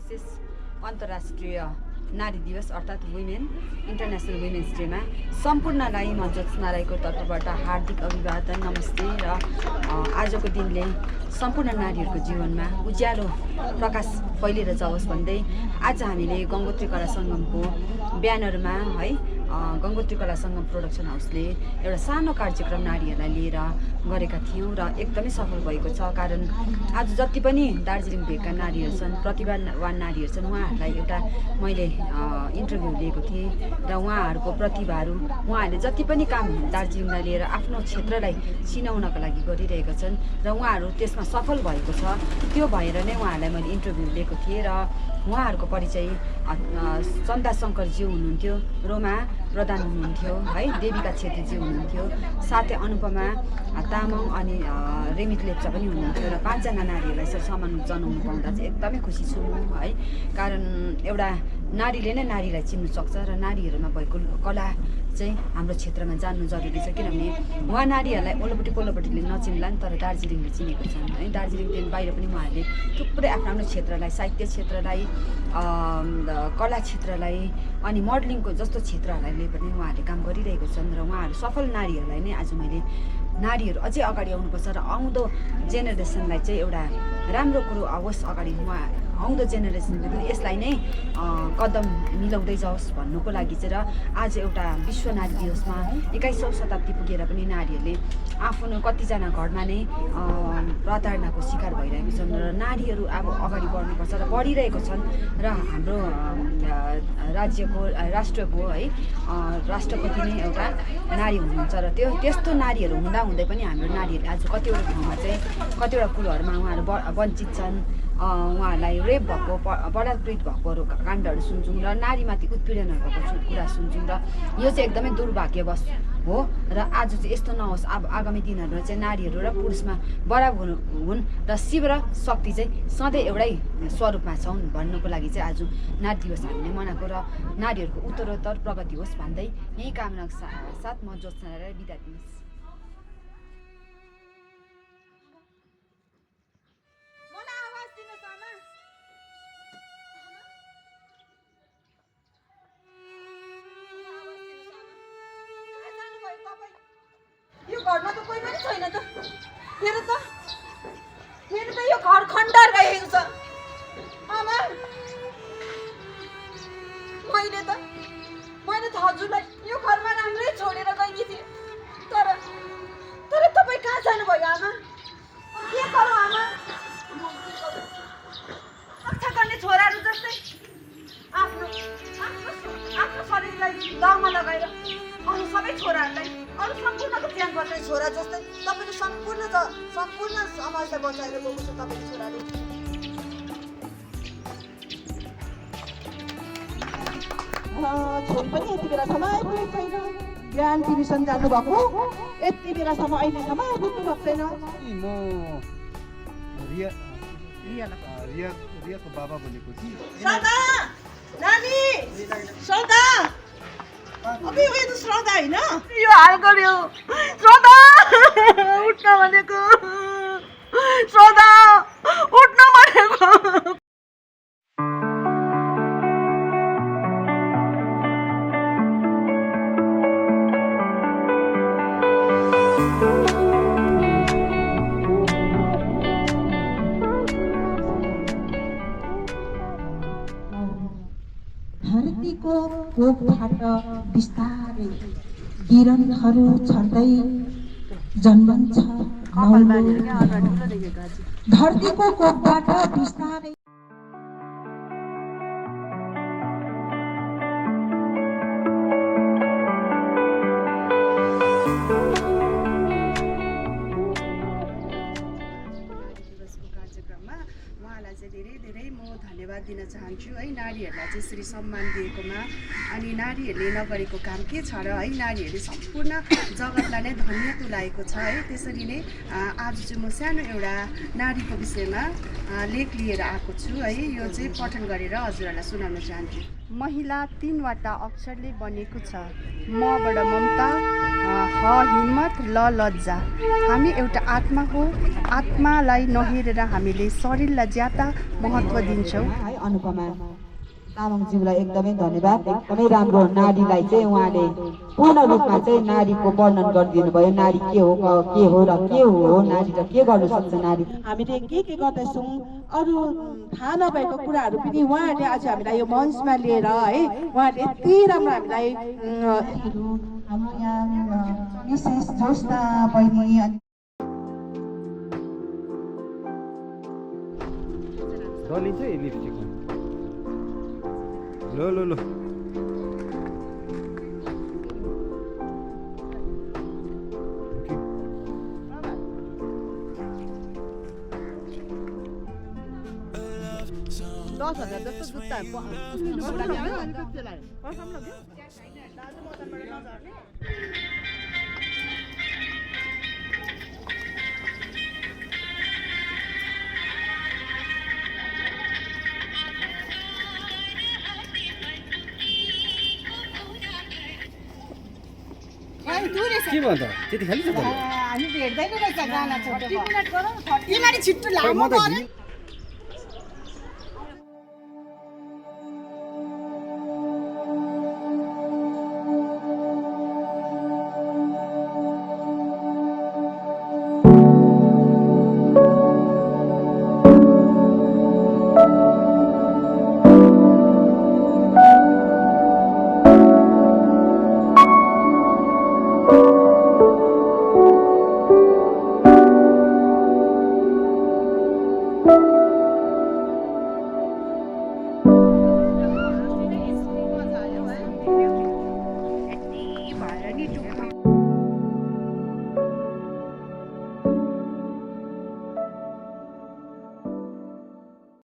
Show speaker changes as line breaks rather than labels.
विशेष अन्तर्राष्ट्रिय नारी दिवस अर्थात् वुमेन इन्टरनेसनल वुमेन्स डेमा सम्पूर्णलाई म ज्योत्सना राईको तर्फबाट हार्दिक अभिवादन नमस्ते र आजको दिनले सम्पूर्ण नारीहरूको जीवनमा उज्यालो प्रकाश फैलिएर जाओस् भन्दै आज हामीले गङ्गोत्री कला सङ्गमको ब्यानरमा है गङ्गोत्री कला सङ्गम प्रोडक्सन हाउसले एउटा सानो कार्यक्रम नारीहरूलाई लिएर गरेका थियौँ र एकदमै सफल भएको छ। कारण आज जति पनि दार्जिलिङ भेगका नारीहरू छन्, प्रतिभावान नारीहरू छन्, उहाँहरूलाई एउटा मैले इन्टरभ्यू लिएको थिएँ र उहाँहरूको प्रतिभाहरू उहाँहरूले जति पनि काम दार्जिलिङलाई लिएर आफ्नो क्षेत्रलाई चिनाउनको लागि गरिरहेका छन् र उहाँहरू त्यसमा सफल भएको छ। त्यो भएर नै उहाँहरूलाई मैले इन्टरभ्यू लिएको थिएँ र उहाँहरूको परिचय चन्दा शङ्करजी हुनुहुन्थ्यो, रोमा प्रधान हुनुहुन्थ्यो है, देविका छेत्रीजी हुनुहुन्थ्यो, साथै अनुपमा तामाङ अनि रेमित लेप्चा पनि हुनुहुन्थ्यो र 5 जना नारीहरूलाई यसरी सम्मान जनाउनु पाउँदा चाहिँ एकदमै खुसी छु है। कारण एउटा नारीले नै नारीलाई चिन्नु सक्छ र नारीहरूमा भएको कला चाहिँ हाम्रो क्षेत्रमा जान्नु जरुरी छ। किनभने उहाँ नारीहरूलाई ओल्लोपट्टिले नचिन्ला नि, तर दार्जिलिङले चिनेको छन् है। दार्जिलिङदेखि बाहिर पनि उहाँहरूले थुप्रै आफ्नो आफ्नो क्षेत्रलाई, साहित्य क्षेत्रलाई, कला क्षेत्रलाई अनि मोडलिङको जस्तो क्षेत्रहरूलाई पनि उहाँहरूले काम गरिरहेको छन् र उहाँहरू सफल नारीहरूलाई नै आज मैले नारीहरू अझै अगाडि आउनुपर्छ र आउँदो जेनेरेसनलाई चाहिँ एउटा राम्रो कुरो आओस् अगाडि, आउँदो जेनेरेसनले पनि यसलाई नै कदम मिलाउँदै जाओस् भन्नुको लागि चाहिँ र आज एउटा विश्व नारी दिवसमा 21औं शताब्दी पुगेर पनि नारीहरूले आफ्नो कतिजना घरमा नै प्रताडनाको शिकार भइरहेको छन् र नारीहरू अब अगाडि बढ्नुपर्छ र बढिरहेको छन् र हाम्रो राज्यको राष्ट्रको है राष्ट्रपति नै एउटा नारी हुनुहुन्छ र त्यस्तो नारीहरू हुँदै पनि हाम्रो नारीहरूले आज कतिवटा ठाउँमा चाहिँ कतिवटा कुरोहरूमा उहाँहरू वञ्चित छन्। उहाँहरूलाई रेप भएको, बलात्कृत भएकोहरू काण्डहरू सुन्छौँ र नारीमाथि उत्पीडनहरू भएको कुरा सुन्छौँ र यो चाहिँ एकदमै दुर्भाग्यवश हो र आज चाहिँ यस्तो नहोस्। अब आगामी दिनहरूमा चाहिँ नारीहरू र पुरुषमा बराबर हुन् र शिव र शक्ति चाहिँ सधैँ एउटै स्वरूपमा छौँ भन्नुको लागि चाहिँ आज नारी दिवस हामीले मनाएको र नारीहरूको उत्तरोत्तर प्रगति होस् भन्दै यही कामनाको साथ म ज्योत्सना राई बिदा दिनुहोस्।
यो घरमा त कोही पनि छैन त। मेरो त यो घर खण्डर भएको छ। आमा मैले त हजुरलाई यो घरमा राम्रै छोडेर गएकी थिएँ, तर तपाईँ कहाँ जानुभयो आमा? के गरौँ आमा? रक्षा गर्ने छोराहरू जस्तै आफ्नो शरीरलाई दाउमा लगाएर अरू सबै छोराहरूलाई, अरू सम्पूर्णको ज्यान बचाउने छोरा जस्तै तपाईँले सम्पूर्ण समाजलाई बचाएर गएको छ तपाईँको छोराले। छोरी पनि यति बेलासम्म आइपुगेको छैन। बिहान टिभीसन जानुभएको, यति बेलासम्म अहिलेसम्म आइपुग्नु भएको छैन।
म रियाको बाबा बोलेको कि।
श्रद्धा नानी, श्रद्धा अब यो त श्रद्धा होइन, यो हाल गर्यो। श्रद्धा उठ्न भनेको, श्रद्धा उठ्न भनेको।
धरतीको कोखबाट बिस्तारै किरणहरू छर्दै जन्मन्छ नौलो। धरतीको कोखबाट बिस्तारै
उहाँलाई चाहिँ धेरै म धन्यवाद दिन चाहन्छु है, नारीहरूलाई चाहिँ यसरी सम्मान दिएकोमा। अनि नारीहरूले नगरेको काम के छ र है, नारीहरूले सम्पूर्ण जगतलाई नै धन्य तुल्याएको छ है। त्यसरी नै आज चाहिँ म सानो एउटा नारीको विषयमा लेख लिएर आएको छु है। यो चाहिँ पठन गरेर हजुरहरूलाई सुनाउन चाहन्छु। महिला 3 वटा अक्षरले बनेको छ, मबाट ममता, हिम्मत ल लज्जा। हामी एउटा आत्मा हो। आत्मालाई नहेरेर हामीले शरीरलाई ज्यादा महत्त्व दिन्छौँ।
है अनुपमा तामाङज्यूलाई एकदमै धन्यवाद। एकदमै राम्रो नारीलाई चाहिँ उहाँले पूर्ण रूपमा चाहिँ नारीको वर्णन गरिदिनु भयो। नारी के हो र के हो नारी र के गर्न सक्छ नारी।
हामीले के गर्दैछौँ अरू थाहा नभएको कुराहरू पनि उहाँहरूले आज हामीलाई यो मञ्चमा लिएर है उहाँहरूले यति राम्रो हामीलाई
हाम्रो यहाँ मिसेस जोस्ना बहिनी अनि
दलिन्छ है लिपस्टिकमा ल के भन्छ त्यति खालि छ त
हामी भेट्दैन रहेछ गाना छोटो छिट्टो लाग्नु